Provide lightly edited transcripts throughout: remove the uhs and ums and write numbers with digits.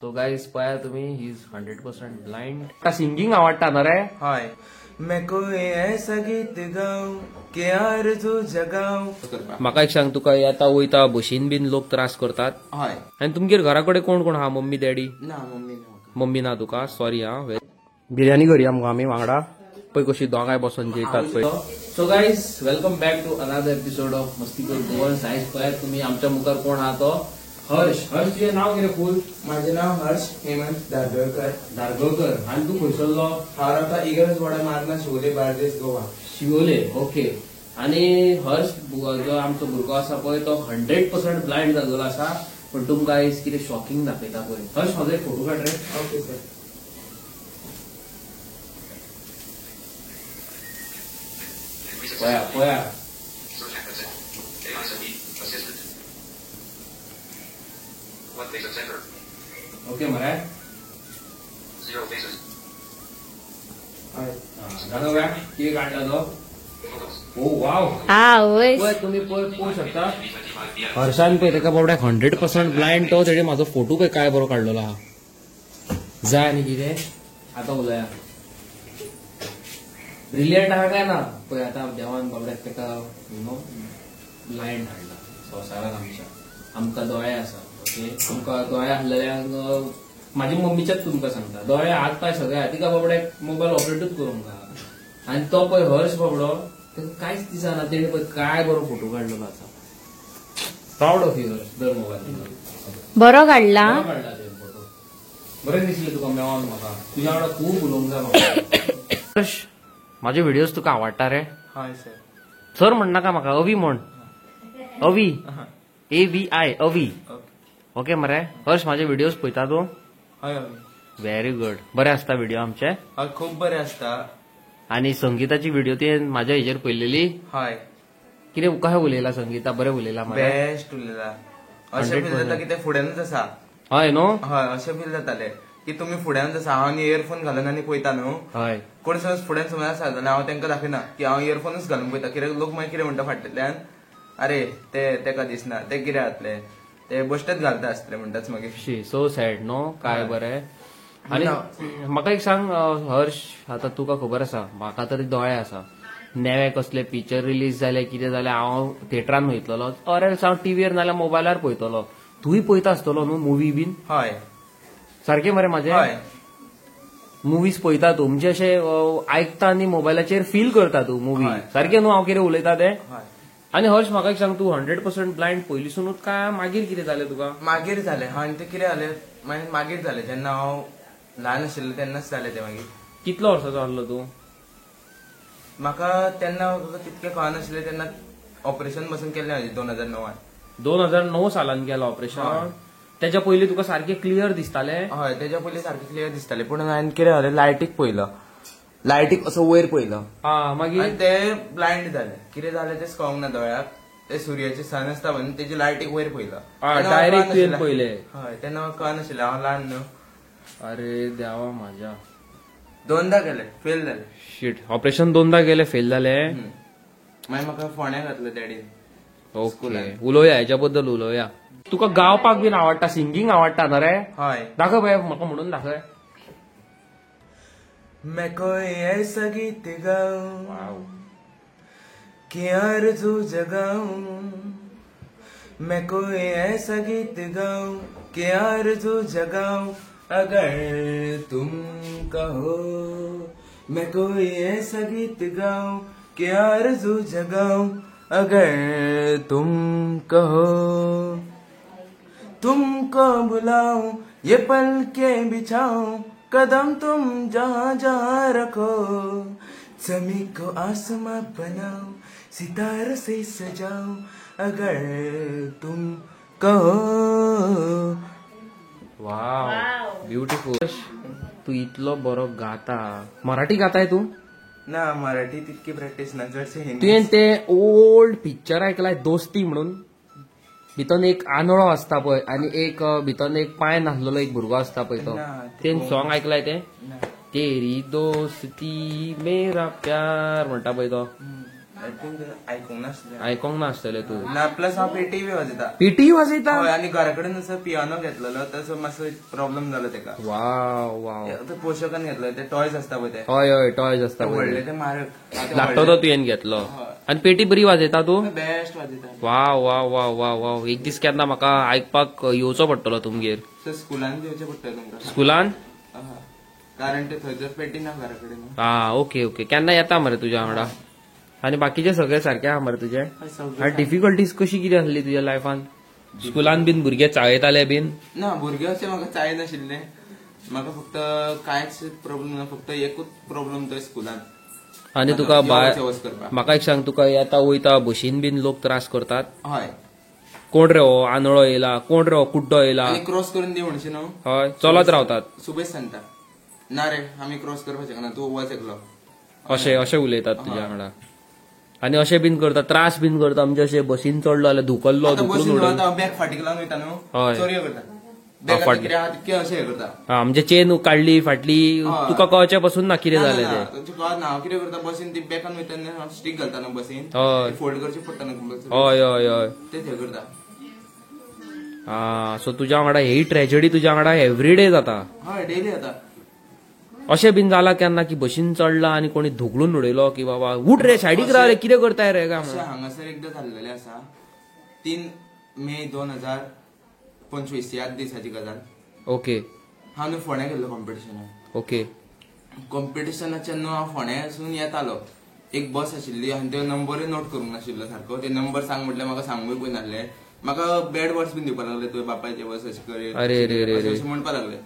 So guys पळया तुम्ही, he is 100% blind. का सिंगिंग आवडता ना रे? हय. मैं कोई ऐसा गीत गाऊं के आरज़ू जगाऊं. म्हाका एक सांग, तुका आता वयता बशीन बीन लोक त्रास करतात? हय. आनी तुमगेर घरा कडेन कोण कोण आहा? Mummy daddy? ना, मम्मी ना. मम्मी ना तुका? सॉरी. हा, बिर्याणी करूया मुगो आमी वांगडा. पळय कशी दोगांय बसून जेयतात पळय. So guys, welcome back to another episode of Mastikor Goans. आयज पळयात तुमी आमच्या मुखार कोण आहा तो हर्ष. हर्ष, तुजें नांव कितें फूल? माझे नाव हर्ष हेमंत धारगळकर. धारगळकर. आनी तूं खंयसरलो? हांव रावता इगर्ज वाडा, मार्ना, शिवोले, बार्देस, गोवा. शिवोले, ओके. आनी हर्ष जो आमचो भुरगो आसा पळय तो 100% ब्लायंड जाल्लो आसा. पण तुमकां आयज कितें शॉकिंग दाखयता पळय. हर्ष, म्हाजो एक फोटो काड रे. Okay sir. पळया पळया. ओके मरे. हय. दाखोवया कितें काडला तो. ओ वाव. पळय तुमी, पळय पळोवंक शकता हर्षान पळय ताका बाबड्याक 100% ब्लायंड तो, तेणे म्हाजो फोटो पळय काय बरो काडलेलो आहा. जाय आनी कितें आतां उलया. ब्रिलियंट आहा काय ना? पळय आतां देवान बाबड्याक ताका you know blind हाडला संवसारान आमच्या. आमकां दोळे आसा, ओके. आमकां दोळे आसलेल्यांक म्हाजी मम्मीच्याच तुमकां सांगता, दोळे हात पांय सगळे आहा, तिका बाबड्याक मोबायल ऑपरेटूच करूंक ना. आनी तो पळय हर्ष बाबडो ताका कांयच दिसना, तेणे पळय काय बरो फोटो काडलेलो आसा. Proud of you Harsh. दर मोबायल बरो काडला. बरो काडला तेणे फोटो. बरें दिसलें तुका मेळोन म्हाका. तुज्या वांगडा खूब उलोवंक जाय म्हाका. हर्ष, म्हाजे व्हिडियोज तुका आवडटा रे? हय सर. सर म्हणनाका म्हाका, अवी म्हण. अवी, AVI, अवी. ओके मरे. हर्ष, म्हाजे व्हिडियोज पळयता तूं? हय अवी. Very good. बरे आसता व्हिडिओ आमचे? हय, खूब बरे आसता. आनी संगीताची व्हिडिओ ती म्हाज्या हेजेर पळयलेली? हय. कितें कशें उलयला संगीता? बरें उलयला मरे? बेस्ट उलयला. अशें फील जाता की ते फुड्यानूच आसा. हय न्हू? हय, अशें फील जातालें की तुमी फुड्यानूच आसा. हांव आनी इयरफोन घालून आनी पळयता न्हू. हय. कोण समज फुड्यान समज आसा जाल्यार हांव तांकां दाखयना की हांव इयरफोनूच घालून पळयता. कित्याक लोक मागीर कितें म्हणटा फाटल्यान, अरे ते तेका दिसना, ते कितें जातलें, ते बश्टेच घालता आसतले म्हणटाच मागीर. शी, सो सॅड न्हू. काय बरें. आनी म्हाका एक सांग हर्ष, आतां तुका खबर आसा म्हाका तरी दोळे आसा, नवे कसले पिक्चर रिलीज जाले कितें जालें हांव थिएटरान वयतलो ऑर एल्स हांव टीव्हीर नाल्यार मोबायलार पळयतलो. तूंय पळयता आसतलो न्हू मुवी बीन? हय. सारकें मरे म्हाजें? हय. मुवीज पळयता तूं, म्हणजे अशें आयकता आनी मोबायलाचेर फील करता तूं मुवी. सारकें न्हू हांव कितें उलयता तें? आनी हर्ष म्हाका एक सांग, तूं 100% ब्लायंड पयलींसूनच काय मागीर कितें जालें तुका? मागीर जालें. हय, आनी तें कितें जालें मागीर मागीर जालें, जेन्ना हांव ल्हान आशिल्लें तेन्नाच जालें तें. मागीर कितलो वर्साचो आसलो तूं? म्हाका तेन्ना तितकें कळनाशिल्लें, तेन्ना ऑपरेशन बसून केल्लें म्हाजें 2009. 2009 सालान केलां ऑपरेशन? तेच्या पयलीं तुका सारकें क्लियर दिसतालें? हय, तेच्या पयलीं सारकें क्लियर दिसतालें. पूण हांवें कितें जालें, लायटीक पळयलो, लायटीक असो वयर पळयलो, मागीर ते ब्लायंड जालें. कितें जालें तें कळोंक ना दोळ्याक, ते सुर्याचे सन आसता म्हणून तेजी लायटीक वयर पळयलो. डायरेक्ट तुवें पळयलें? हय, तेन्ना कळनाशिल्लें, हांव ल्हान न्हू. अरे देवा म्हाज्या. दोनदा केलें, फेल जालें. शीट, ऑपरेशन दोनदा केलें, फेल जालें. मागीर म्हाका फोंड्या घातलें डॅडीन. ओके, उलोवया हेच्या बद्दल उलोवया. तुका गावपाक बीन आवडटा, सिंगींग आवडटा ना रे? हय. दाखय पळय म्हाका, म्हणून दाखय. मैं कोई ऐसा गीत गाऊं कि आरज़ू जगाऊं, मैं कोई ऐसा गीत गाऊं कि आरज़ू जगाऊं, अगर तुम कहो. मैं कोई ऐसा गीत गाऊं कि आरज़ू जगाऊं, अगर तुम कहो. तुमको बुलाऊं, ये पल के बिछाऊं, कदम तुम जहाँ जहाँ रखो. ज़मीं को आसमां बनाओ, सितारों से सजाओ, अगर तुम कहो. वाव, ब्युटिफूल. तू इतलो बरो गाता. मराठी गाताय तूं? ना, मराठी तितकी प्रॅक्टीस ना, चडशें हिंदी. तुवें ते ओल्ड पिक्चर आयकलाय दोस्ती म्हणून? भितर एक आंधळो आसता पळय आनी एक भितर एक पांय नासलेलो एक भुरगो आसता पळय तो, तें सॉंग आयकलाय तें? तेरी दोस्ती मेरा प्यार म्हणटा पळय तो. आयकूंक नासलें. आयकोंक नासतलें तूं. ना, प्लस हांव पेटी बी वाजयता. पेटी वाजयता? हय, आनी घरा कडेन असो पियानो घेतलेलो, तसो मातसो प्रॉब्लम जालो तेका. वाव वाव. पोशकान घेतलो, ते टॉयज आसता पळय ते. हय हय, टॉयज आसता व्हडले ते मारक. धाकटो तो तुवें घेतलो. आनी पेटी बरी वाजयता तूं? बेस्ट वाजयता. वाव वाव वाव वाव वाव. एक दीस केन्ना म्हाका आयकपाक येवचो पडटलो तुमगेर. स्कुलान येवचें पडटलें तुमकां. स्कुलान? कारण ते थंयसर पेटी ना घरा कडेन. हा ओके ओके. केन्ना येता मरे तुज्या वांगडा. आनी बाकीचे सगळे सारखे आहा मरे तुजे? आनी डिफिकल्टीज कशी कितें आसली तुज्या लायफान? स्कुलान बीन भुरगे चाळयताले बीन? ना, भुरगे अशे म्हाका चाळय नाशिल्ले. म्हाका फक्त कांयच प्रॉब्लम ना, फक्त एकूच प्रॉब्लम तो स्कुलान. आनी तुका म्हाका एक सांग, तुका येता वयता बशीन बीन लोक त्रास करतात? हय. कोण रे हो आंधळो येयला, कोण रे हो कुड्डो येयला, क्रॉस करून दी म्हणशी न्हू. हय, चलत रावतात. सुबेज सांगता ना रे आमी क्रॉस करपाक शकना, तूं वच एकलो, अशें अशें उलयतात तुज्या वांगडा. आनी अशें बीन करता, त्रास बीन करता. म्हणजे अशें बसीन चडलो जाल्यार धुकल्लो, धुकलून बॅग फाटीक लावन वयता न्हू, चोरयो करता. हा, म्हणजे चेन काडली फाटली, तुका कळचें पसून ना कितें जालें तें. कळना हांव कितें करता, बसीन ती बॅकान वयता, स्टीक घालता न्हू बसीन, फोल्ड करची पडटा न्हू. हय हय हय, ते थंय करता. हा, सो तुज्या वांगडा ही ट्रेजेडी तुज्या वांगडा एवरीडे जाता. हय, डेली जाता. अशें बीन जाला केन्ना की बशीन चडला आनी कोणी धुकलून उडयलो की बाबा उठ रे सायडीक राव रे, कितें करताय रे? काय हांगासर एकदां जाल्लेलें आसा, 3 मे 2025 ह्याच दिसाची गजाल. ओके. हांव न्हू फोंड्या गेल्लो कॉम्पिटिशनाक. ओके. कॉम्पिटिशनाच्या न्हू हांव फोंड्या सून येतालो, एक बस आशिल्ली आनी तो नंबरूय नोट करूंक नाशिल्लो सारको. ते नंबर सांग म्हटल्यार म्हाका सांगूय पळय नासले. म्हाका बॅड वर्ड्स बीन दिवपाक लागले, तुवें बापायचे बस अशें कर अशें म्हणपाक लागले.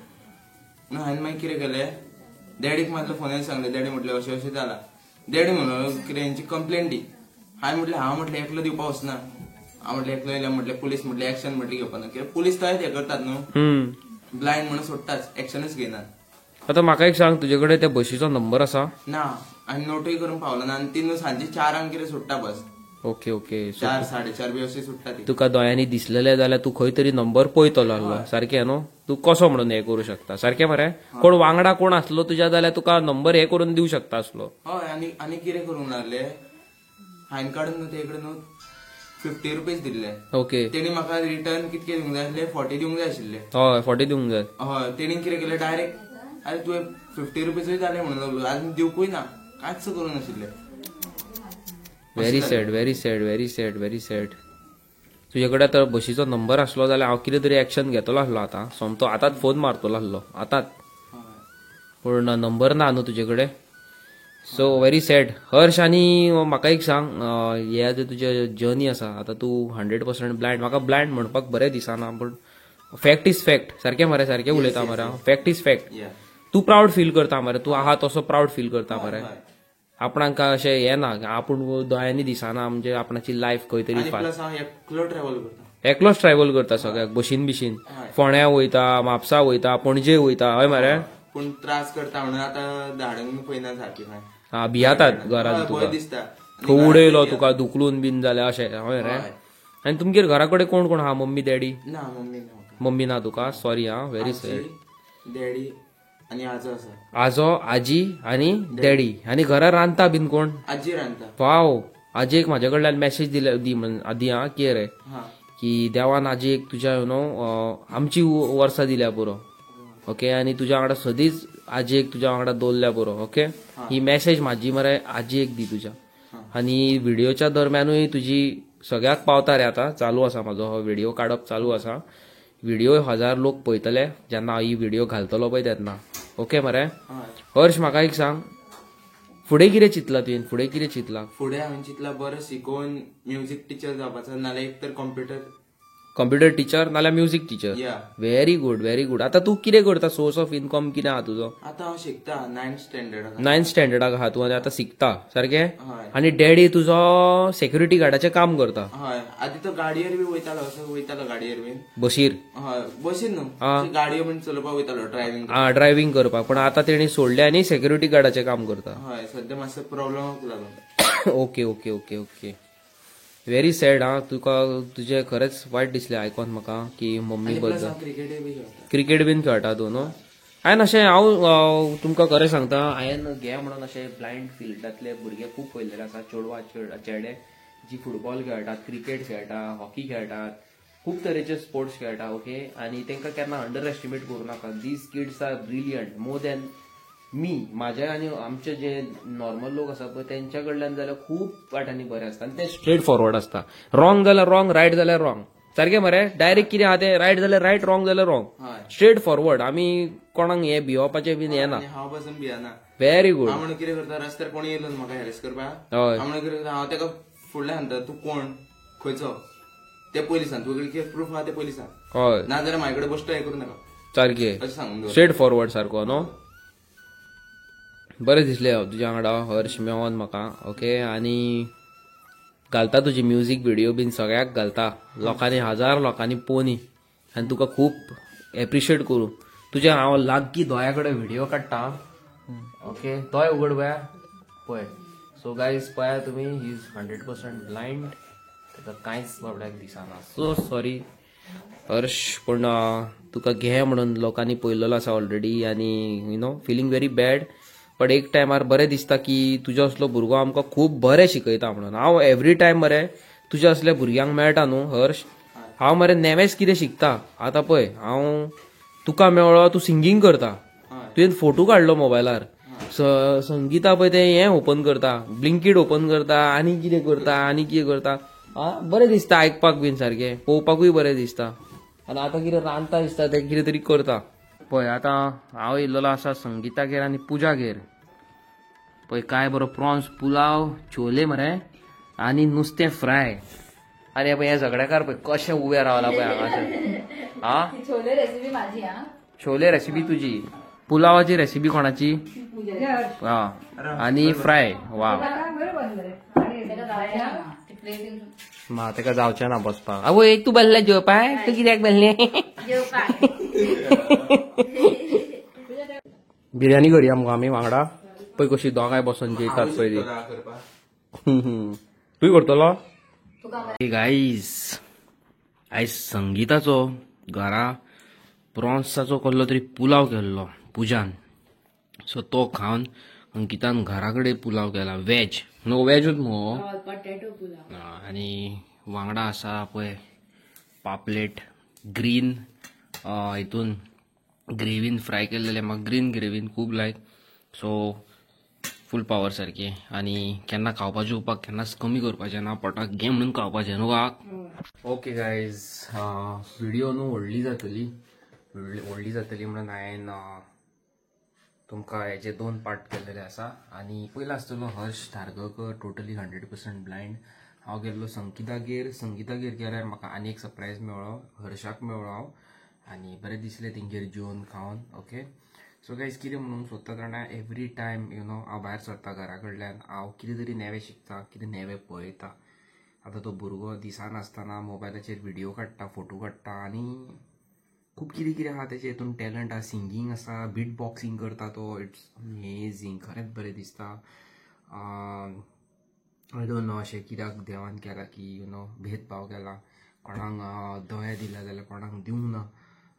हांवें मागीर कितें केलें, डॅडीक मातलो फोनार सांगलें. डॅडी म्हटलें अशें अशें जालां. डॅडी म्हणलो कितें हेंची कंप्लेन दी. हांवें म्हटलें हांव म्हटलें एकलो दिवपा वचना, हांव म्हटलें एकलो येयल्यार म्हटलें पुलीस म्हटलें एक्शन म्हटलें घेवपा ना, कित्याक पुलीस थंयच हें करतात न्हू, ब्लायंड म्हणून सोडटाच, एक्शनूच घेयनात. आतां म्हाका एक सांग, तुजे कडेन त्या बशीचो नंबर आसा? ना, आनी नोटूय करूंक पावलो ना. आनी ती न्हू सांजे 4 कितें सुट्टा बस. Okay okay. 4 4:30 बी अशी सुट्टा ती. तुका दोळ्यांनी दिसलेले जाल्यार तूं खंय तरी नंबर पळयतलो आसलो सारकें न्हू, तूं कसो म्हणून हें करूं शकता सारकें मरे? कोण वांगडा कोण आसलो तुज्या जाल्यार तुका नंबर हे करून दिवं शकता आसलो. हय. आनी आनी कितें करूंक लागले, हांवें काडून न्हू ते कडेन न्हू 50 रुपीज दिल्ले. ओके. तेणी म्हाका रिटर्न कितके दिवंक जाय आसले, 40 दिवंक जाय आशिल्ले. हय, 40 दिवंक जाय. हय, तेणी कितें केलें डायरेक्ट अरे तुवें 50 रुपीजूय जाले म्हणून लागलो, आनी दिवकूय ना, कांयच करूंक नाशिल्लें. Very sad, very sad, very sad, very sad. तुजे कडेन आतां बशीचो नंबर आसलो जाल्यार हांव कितें तरी एक्शन घेतलो आसलो. आतां सोमतो आतांच फोन मारतलो आसलो आतांच, पूण नंबर ना न्हू तुजे कडेन. So very sad Harsh. आनी म्हाका एक सांग, हे जे तुजे जर्नी आसा, आतां तूं 100% ब्लायंड. म्हाका ब्लायंड म्हणपाक बरें दिसना, पूण फॅक्ट is fact. सारकें मरे? सारकें उलयता मरे? Fact is fact. तूं प्रावड फील करता मरे, तूं आहा तसो प्रावड फील करता मरे. आपणाक अशें हें ना, आपूण दोळ्यांनी दिसना, म्हणजे आपणाची लायफ खंय तरी. एकलोच ट्रॅव्हल करता सगळ्याक, बशीन बिशीन, फोंड्या वयता, म्हापसा वयता, पणजे वयता. हय मरे? पूण त्रास करता म्हणून आतां धाडूंक पळयना सारकी. हा, भियातात घरान तुका, खंय उडयलो तुका धुकलून बीन जाल्यार अशें. हय रे? आनी तुमगेर घरा कडेन कोण कोण आहा? Mummy daddy? ना, मम्मी ना. मम्मी ना तुका? सॉरी हा, व्हेरी सॅड. डॅडी आनी आजो आसा. आजो, आजी आनी डॅडी. आनी घरा रांदता बीन कोण? आजी रांदता. वाव, आजयेक म्हाज्या कडल्यान मॅसेज दिल्या दी म्हण आदी हा कितें रे, की देवान आजयेक तुज्या you know आमची वर्सां दिल्या पुरो. ओके. आनी तुज्या वांगडा सदींच आजयेक तुज्या वांगडा दवरल्या पुरो. ओके, ही मॅसेज म्हाजी मरे आजयेक दी तुज्या. आनी व्हिडियोच्या दरम्यानूय तुजी सगळ्याक पावता रे. आतां चालू आसा म्हाजो हो व्हिडियो काडप चालू आसा. व्हिडिओ 1000 लोक पळयतले जेन्ना ही व्हिडिओ घालतलो पळय तेन्ना. ओके मरे? हर्ष, म्हाका एक सांग, फुडें कितें चिंतलां तुवें? फुडें कितें चिंतलां? फुडें हांवें चिंतलां बरें शिकोवन म्युजीक टिचर जावपाचो, नाल्यार एक तर कॉम्प्युटर टिचर नाल्यार music teacher. Very good, very good. आतां तूं कितें करता? सोर्स ऑफ इनकम कितें आहा तुजो? आतां हांव शिकता, 9th स्टँडर्डाक. 9th स्टँडर्डाक आहा तूं आनी आतां शिकता सारकें? आनी डॅडी तुजो सेक्युरिटी गार्डाचें काम करता? हय, आदी तो गाडयेर बी वयतालो, असो वयतालो गाडयेर बीन. बशीर? हय, बशीर न्हू, गाडयो बीन चलोवपाक वयतालो, ड्रायव्हिंग. हा, ड्रायव्हिंग करपाक. पण आतां तेणी सोडलें आनी सेक्युरिटी गार्डाचें काम करता. हय, सद्या मातसो प्रॉब्लमाक लागून. Okay okay okay okay. Very sad हा, तुका तुजें खरेंच वायट दिसलें आयकोन म्हाका की मम्मी बद्दल. क्रिकेट बीन खेळटा तूं न्हू? हांवें अशें हांव तुमकां खरें सांगता, हांवें घे म्हणून अशें ब्लायंड फिल्डांतले भुरगे खूब पळयलेले आसा, चेडवां चेडे जी फुटबॉल खेळटात, क्रिकेट खेळटा, हॉकी खेळटात, खूब तरेचे स्पोर्ट्स खेळटा. ओके, आनी तांकां केन्ना अंडर एस्टिमेट करूं नाका. These kids are brilliant more than me. म्हाजे आनी आमचे जे नॉर्मल लोक आसा पळय तेंच्या कडल्यान जाल्यार खूब वाटांनी बरे आसता आनी ते स्ट्रेट फॉरवर्ड आसता. रॉंग जाल्यार रॉंग, रायट जाल्यार रॉंग, सारकें मरे. डायरेक्ट कितें आहा तें रायट जाल्यार रायट, रॉंग जाल्यार रॉंग, स्ट्रेट फॉरवर्ड. आमी कोणाक हें भिवपाचें बीन येना. हांव पासून भियना. Very good. हांव म्हणून कितें करता, रस्त्यार कोण येयलो म्हाका हॅरेस करपाक, हय, हांव म्हणून कितें करता, हांव ताका फुडल्यान सांगता तूं कोण खंयचो ते पयलीं सांग, तुजे कडेन कितें प्रूफ आहा ते पयलीं सांग, हय, ना जाल्यार म्हाजे कडेन बश्टो हें करूं नाका, सारकें अशें सांगून स्ट्रेट फॉरवर्ड सारको न्हू. बरें दिसलें तुज्या वांगडा हर्ष मेळोन म्हाका. ओके, आनी घालता तुजी म्युजीक व्हिडिओ बीन सगळ्याक घालता, लोकांनी हजार लोकांनी पोवनी आनी तुका खूब एप्रिशिएट करूं. तुज्या हांव लागीं दोळ्या कडेन व्हिडिओ काडटा. ओके, दोळे उगड पळया पळय. सो गायज पळया तुमी, he is 100% blind, ताका कांयच बाबड्याक दिसना. सो सॉरी हर्ष, पूण तुका घे म्हणून लोकांनी पळयलेलो आसा ऑलरेडी आनी you know feeling very bad. But एक टायमार बरें दिसता की तुज्या असलो भुरगो आमकां खूब बरें शिकयता म्हणून. हांव एवरी टायम मरे तुज्या असल्या भुरग्यांक मेळटा न्हू हर्ष, हांव मरे नेवेच कितें शिकता. आतां पळय हांव तुका मेळ्ळो, तूं सिंगींग करता, तुवें फोटो काडलो मोबायलार, संगीता पळय तें हें ओपन करता, ब्लिंकीट ओपन करता, आनी कितें करता आनी कितें करता. बरें दिसता आयकपाक बीन सारकें, पळोवपाकूय बरें दिसता. आनी आतां कितें रांदता दिसता तें कितें तरी करता. पळय आतां हांव येयल्लो आसा संगीतागेर आनी पुजागेर. पळय काय बरो प्रॉन्स पुलाव, छोले मरे आनी नुस्तें फ्राय. आनी पळय हे झगडेकार पळय कशें उबें रावला पळय हांगासर. आ छोले रेसिपी माझी. हा छोले रेसिपी तुजी, पुलावाची रेसिपी कोणाची? हा आनी फ्राय. वा मा तेका जावचें ना बसपाक. आवय एक तूं बसलें जेवपाक, तूं कित्याक बसलें? बिर्याणी करया मुगो आमी वांगडा. पळय कशी दोगांय बसून जेयतात पळय ती. तूं करतलो? गायज आयज संगीताचो घरा प्रॉन्साचो कसलो तरी पुलाव केल्लो पुजान. सो तो खावन अंकितान घरा कडेन पुलाव केला, वेज न्हू, वेजूच मुगो. आनी वांगडा आसा पळय पापलेट ग्रीन, हितून ग्रेवीन फ्राय केल्लेले, म्हाका ग्रीन ग्रेवीन खूब लायक. सो फूल पावर सारकी. आनी केन्ना खावपाचें जेवपाक केन्नाच कमी करपाचें ना, पोटाक घे म्हणून खावपाचें न्हू काक. ओके गायज, व्हिडिओ न्हू व्हडली जातली, व्हडली जातली म्हणून हांवें तुमकां हेजे दोन पार्ट केल्लेले आसा. आनी पयलो आसतलो हर्ष धारगळकर टोटली 100% ब्लायंड. हांव गेल्लो संगीतागेर, संगीतागेर गेल्यार म्हाका आनी एक सरप्रायज मेळ्ळो, हर्षाक मेळ्ळो हांव आनी बरें दिसलें तेंगेर जेवन खावन. ओके, सो गायज कितें म्हणूंक सोदता जाणा, एवरी टायम you know हांव भायर सरता घरा कडल्यान, हांव कितें तरी नवें शिकता, कितें नवें पळयता. आतां तो भुरगो दिसनासतना मोबायलाचेर व्हिडियो काडटा, फोटो काडटा आनी खूब कितें कितें आहा तेचे हितून टॅलंट आहा, सिंगींग आसा, बीट बॉक्सिंग करता तो. It's amazing, खरेंच बरें दिसता. I don't know अशें कित्याक देवान केलां की you know भेदभाव केला, कोणाक दया दिल्या जाल्यार कोणाक दिवंक ना,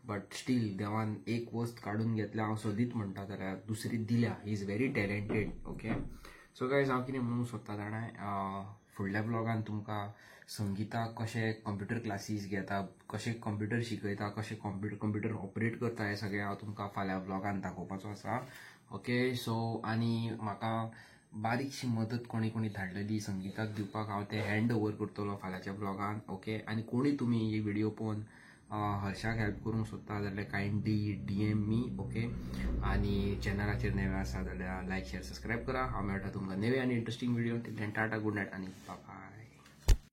बट स्टील देवान एक वस्त काडून घेतल्या, हांव सदींच म्हणटा जाल्यार दुसरी दिल्या. He is very talented. Okay, so guys हांव कितें म्हणूंक सोदता जाणा, फुडल्या ब्लॉगान तुमकां संगीता कशें कंप्युटर क्लासीस घेता, कशें कंप्युटर शिकयता, कशें कंप्युटर ऑपरेट करता, हें सगळें हांव तुमकां फाल्यां ब्लॉगान दाखोवपाचो आसा. ओके, सो आनी म्हाका बारीकशी मदत कोणी कोणी धाडलेली संगीताक दिवपाक, हांव तें हँड ओवर करतलो फाल्यांच्या ब्लॉगान. ओके, आनी कोणी तुमी ही व्हिडिओ पळोवन हर्षाक हेल्प करूंक सोदता जाल्यार कायंडली DM मी. ओके, आनी चॅनलाचेर नवे आसा जाल्यार लायक शेअर सबस्क्रायब करा. हांव मेळटा तुमकां नवे आनी interesting video. Till then tata, good night आनी बाय.